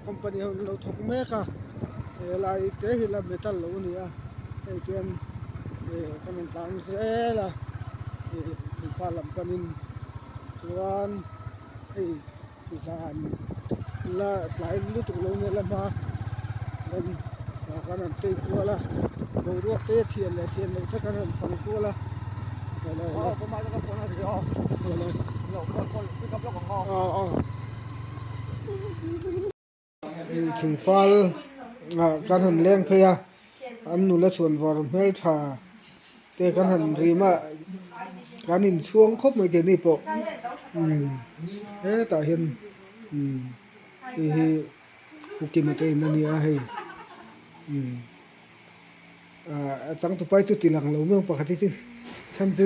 company ho an lo thawk mek a helai te hi la metal lo a ni a hei chuan ih kan rawn tlan zel a ih thingpa lam panin chuan hei zan la tlai lutuk lo nia la hma chuan tah khan an tei kual a boruak te thian leh thian loh te khan an fang kual a thingfal ah kan han leng phei a an nula chhuanvar hmeltha te kan han rim a kan inchhuang khawp mai keini pawh umm hetah hian umm hei hi Pu Kima te in a ni a hei umm ah a changtupa hi chu ti lang lo mai ang pakhat hi chu chhan chu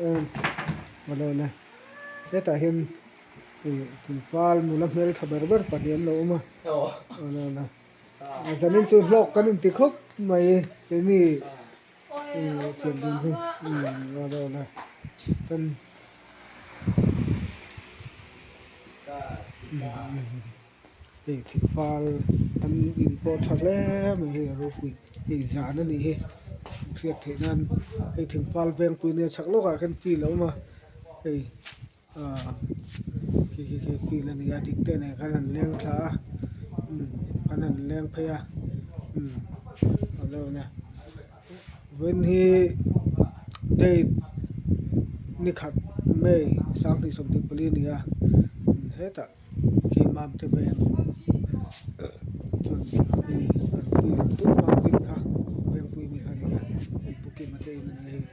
umm a lo na hetah hian ih thingfal nula hmeltha ber ber pahnih an lo awm a a lo na zanin chu hlawk kan inti khawp mai keini ih thian dun chu umm a lo na kan. Hei thingfal an in pawh tha hle mai hei a ropui hei zan a nih hi hriat theih nan hei thingfal vengpui nia chhak lawkah khan field a awm a hei ah khi khi khi field a ni a dik te nen khan an leng thla a umm an han leng phei a umm a lo na vawiin hi date ni khat May 2024 a ni a hetah. Keimah te veng chuan hei an field dup a field kha vengpui mi kha a ni a hei pu kima te in a ni a hei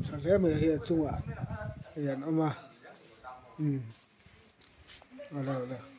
tha hle mai a hei a chungah hei an awm a umm a lo la.